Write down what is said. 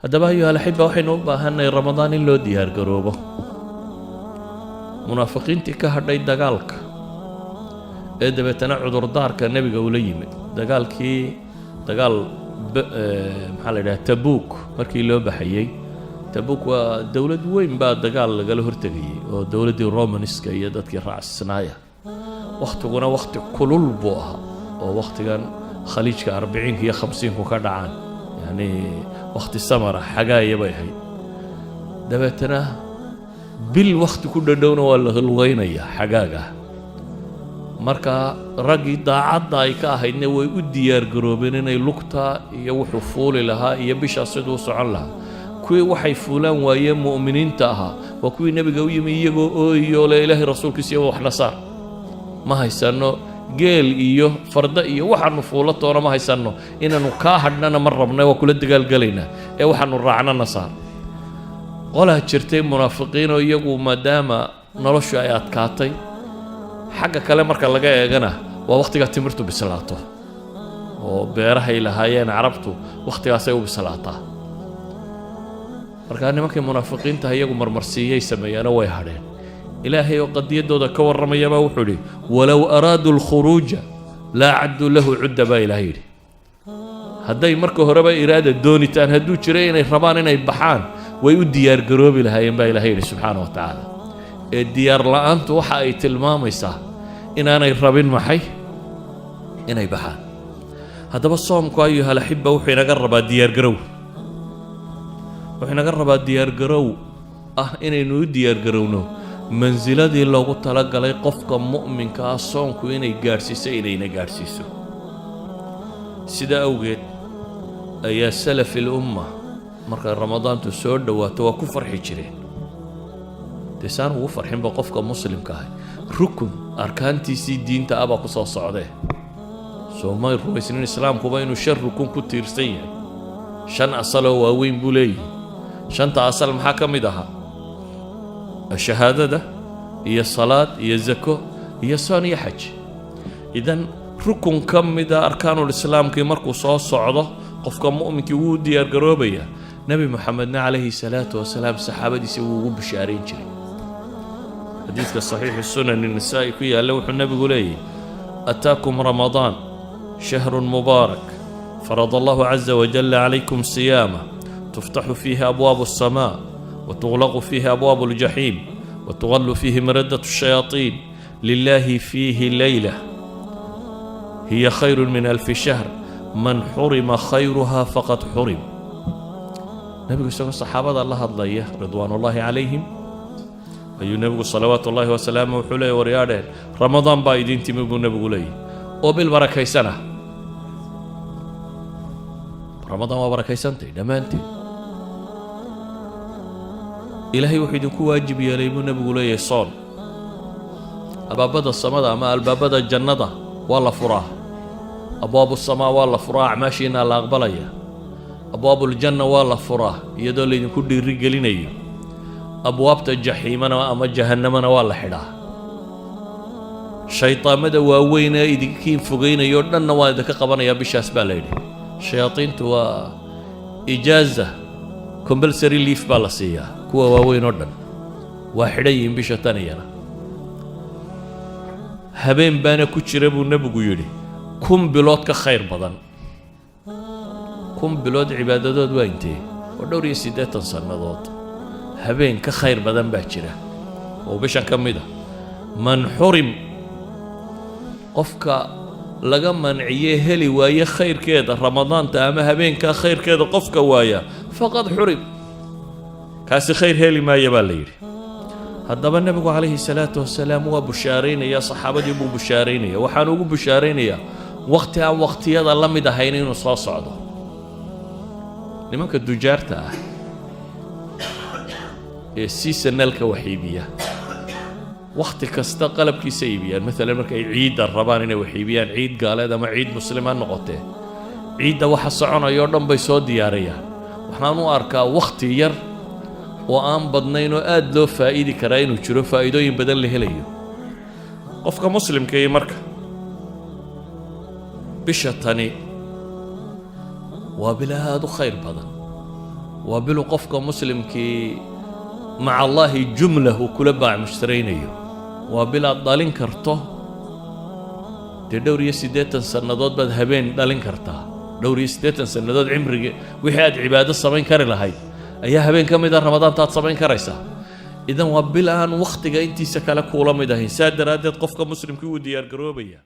Haddaba, أيها الأحبة, waxaynu u baahanay Ramadaan in loo diyaar garoobo. Munaafiqiintii ka hadhay dagaalka ee dabeetana cudurdaarka nebiga ula yimid dagaalkii, dagaal maxaa la yidhaha, Tabuuk markii loo baxayey. Tabuuk waa dowlad weyn baa dagaal lagala hortegayey oo dowladdii Romanska iyo dadkii raacsnaaya. Wakhtiguna wakhti kulul buu ahaa oo wakhtigan Khaliijka 40-ka iyo 50-ku ka dhacaan, yacni wakhti samara xagaaya bay ahayd. Dabeetana bil wakhti ku dhadhowna waa la lugaynayaa xagaaga. Marka raggii daacadda ay ka ahaydna way u diyaar garoobeen inay lugta iyo wuxuu fuuli lahaa iyo bishaas siduu u socon lahaa. Kuwii waxay fuulaan waayeen mu'miniinta ahaa waa kuwii nebiga u yimi iyagoo ooyoo le: "Ilaahay rasuulkiisa iyo waxna saar, ma haysanno geel iyo farda iyo waxaanu fuulo toona ma haysanno, inaannu kaa hadhnana ma rabna, waa kula dagaalgelaynaa ee waxaanu raacnana saar." Qolaa jirtay munaafiqiinoo iyagu maadaama noloshu ay adkaatay, xagga kale marka laga eegana waa wakhtigaa timirtu bislaato oo beerahay lahaayeen Carabtu wakhtigaasay u bislaataa. Markaa nimankii munaafiqiinta iyagu marmarsiiyay sameeyeenoo way hadheen. Ilaahay oo qadiyaddooda ka warramayabaa wuxuu idhi: "ولو أرادوا الخروج لأعدوا له عدة" baa Ilahay yidhi. Hadday marka horeba iraada doonitaan hadduu jiro inay rabaan inay baxaan, way u diyaargaroobi lahaayeen, baa Ilahay yidhi subxaana wa tacaala. Ee diyaar la-aantu waxa ay tilmaamaysaa inaanay rabin maxay? Inay baxaan. Haddaba soomku, أيها الأحبة, wuxuu inaga rabaa diyaargarow. Wuxuu inaga rabaa diyaargarow ah inaynu u diyaargarowno mansiladii loogu talagalay qofka mu'minka ah soonku inay gaadhsiiso, inayna gaadhsiiso. Sida awgeed ayaa سلف الأمة markay Ramadaantu soo dhowaato waa ku farxi jireen. Dee saan ugu farxinba qofka muslimka ahay rukun arkaantiisii diinta ah baa ku soo socdee? Soo may rumaysnin islaamkuba inuu shan rukun ku tiirsan yahay? Shan asaloo waaweyn buu leeyihi. Shanta asal maxaa ka mid ahaa? Shahaadada iyo salaad iyo zako iyo soon iyo xaj. Idan rukun ka mida arkaanulislaamkii markuu soo socdo, qofka mu'minkii wuu diyaargaroobayaa. Nebi Moxamedna calayhi salaatu wasalaam saxaabadiisa wuu ugu bishaarayn jiray. Xadiidka Saxiixi Sunani Nisaa'i ku yaalla wuxuu nebigu leeyahy: "أتاكم رمضان شهر مبارك فرض الله عز وجل عليكم صيامه، تفتح فيه أبواب السماء وتغلق فيه أبواب الجحيم وتغل فيه مردة الشياطين، لله فيه ليلة هي خير من ألف شهر، من حرم خيرها فقد حرم." Nebigu isagoo saxaabada la hadlaya رضوان الله عليهم ayuu nebigu صلوات الله وسلامه wuxuu leeyay: "Waryaadheen, Ramadaan baa idiin timi," buu nebigu leeyahy, "oo bil barakaysana." Ramadaan waa barakaysantay dhammaanteed. "Ilaahay wuxuu idinku waajib yeelay," buu nebigu leeyahay, "soon. Albaabada samada ama albaabada jannada waa la furaa, أبواب السماء waa la furaa, acmaashiinaa la aqbalaya. أبواب الجنة waa la furaa iyadoo laydinku dhiiri gelinayo. Abwaabta jaxiimana ama jahannamana waa la xidhaa. Shaydaamada waaweyn ee idinkiin fogeynayo dhanna waa idinka qabanayaa bishaas," baa la yidhi. Shayaadiintu waa ijaaza, compulsory leave baa la siiyaa. Kuwa waaweyn oo dhan waa xidhan yihiin bisha tan. Iyana habeen baana ku jira, buu nebigu yidhi, 1000 bilood ka khayr badan. 1000 bilood cibaadadood waa intee? Waa dhowr iyo siddeetan sannadood. Habeen ka khayr badan baa jira oo bishan ka mid a. من حرم, qofka laga manciye, heli waaye khayrkeeda Ramadaanta ama habeenkaa khayrkeeda qofka waaya, فقد حرم, kaasi khayr heli maaya, baa la yidhi. Haddaba nebigu calayhi salaatu wasalaam waa bushaaraynaya, saxaabadii buu bushaaraynaya. Waxaan ugu bushaaraynayaa wakhti aan wakhtiyada la mid ahayn inuu soo socdo. Nimanka dujaarta ah ee seasonalka wax iibiya wakhti kasta qalabkiisa iibiyaan, maalan markay ciidda rabaan inay wax iibiyaan, ciid gaaleed ama ciid muslima noqotee, ciidda waxa soconaya oo dhan bay soo diyaariyaan. Waxaan u arkaa wakhti yar oo aan badnayn oo aada loo faa'idi karaa inuu jiro, faa'iidooyin badan la helayo qofka muslimka iyo. Marka bisha tani waa bil aada u khayr badan. Waa bilu qofka muslimkii maca Allaahi jumla uu kula baac mushtaraynayo. Waa bil aad dhalin karto, dee dhowr iyo 80 sannadood baad habeen dhalin kartaa. Dhowr iyo 80 sannadood cimriga wixii aad cibaado samayn kari lahayd ayaa habeen ka mid a Ramadaantaad samayn karaysaa. Idan waa bil aan wakhtiga intiisa kale kuula mid ahayn. Saa daraaddeed qofka muslimkii wuu diyaargaroobaya.